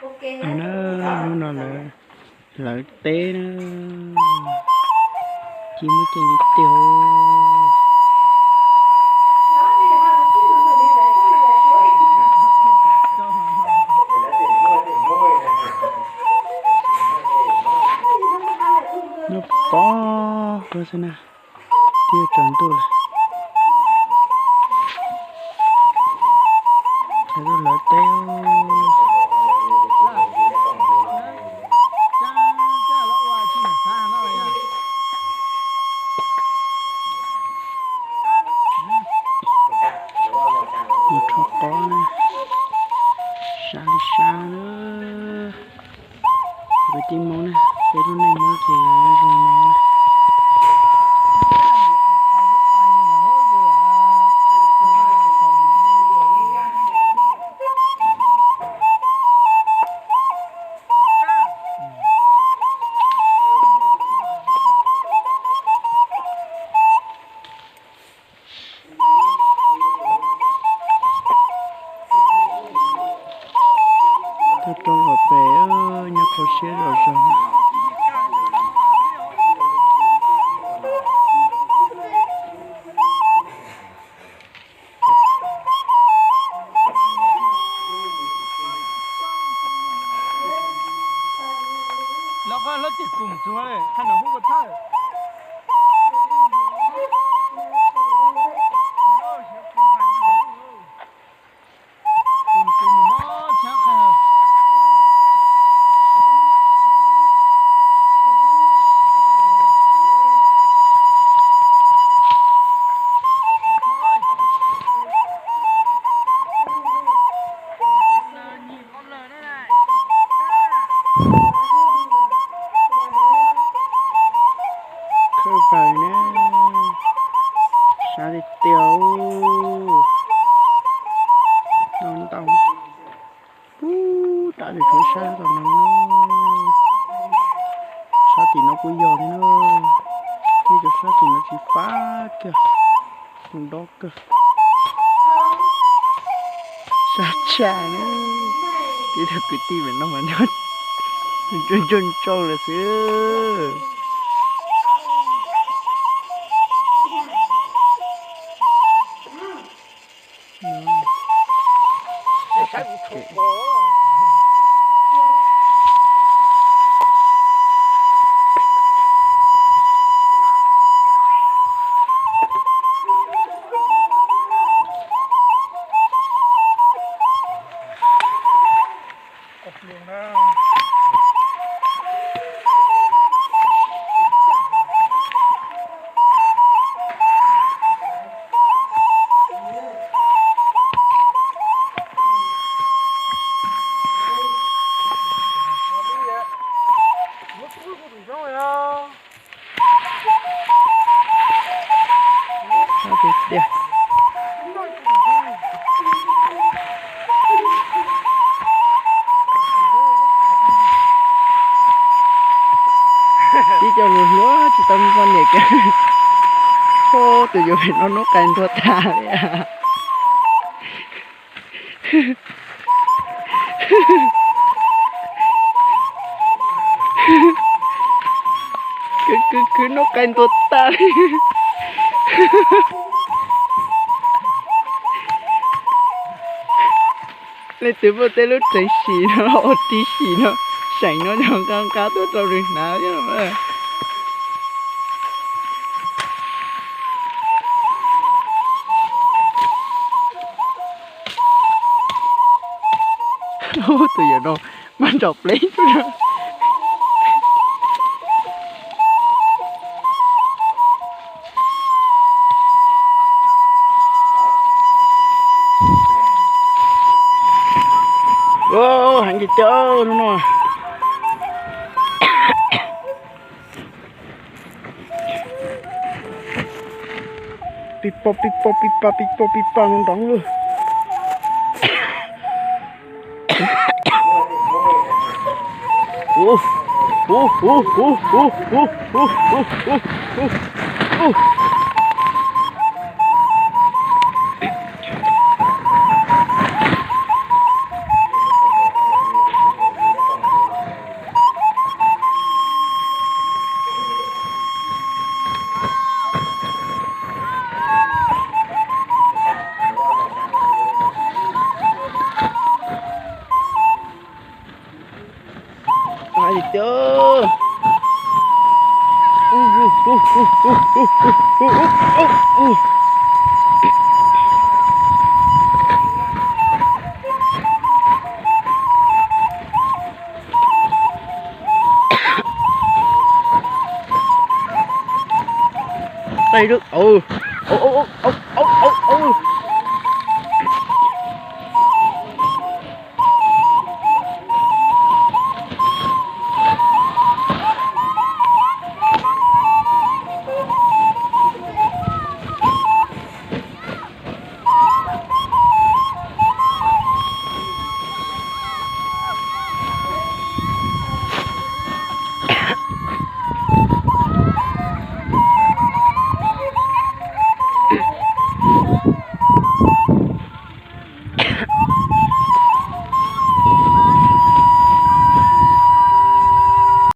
Na, hnub no lawv hlawv teb na, ci muaj ceem li tiag. Nyob pog koj xwb na, twb yuav tsaus ntuj lawm. Lawv lub lawv teb. Mus rho qob na, sab li sab na. Kwv tij Hmoob na, peb lub neej Hmoob ces zoo no na. Tuaj rau qhov pem, nyob kho siab zom zaws. Khawb vawg na, sab li tiag. Ntau ntau. Ub, tab sis tshuav sab tom no na. Sab tim no kuj yog li na. Thiab cov sab tim no tsis fab kiag, zoo dob kawg. Sab tshaj na. Tib tug kwv tij pem no mas nyob ntsoog ntsoog lawm xwb. Tiag tiag. Tib co hluas hluas tsis tau muaj poj niam kiag. Ub, tus yuav pem no hnub qai ntuag tag li. Khwv khwv khwv hnub qai ntuag tag li. Leej twg muaj tej lub tseem sim no ua tib sim no, seem no yog nqa nqa tuaj rau nws hnav thiab. Tus yawm no maj nrom pleb. Heev tiag tiag hnub no. Pib pob pib pob pib pab pib pob pib pab no nrov lawm. Tiag. Tej lub, au, au, au, au, au, au.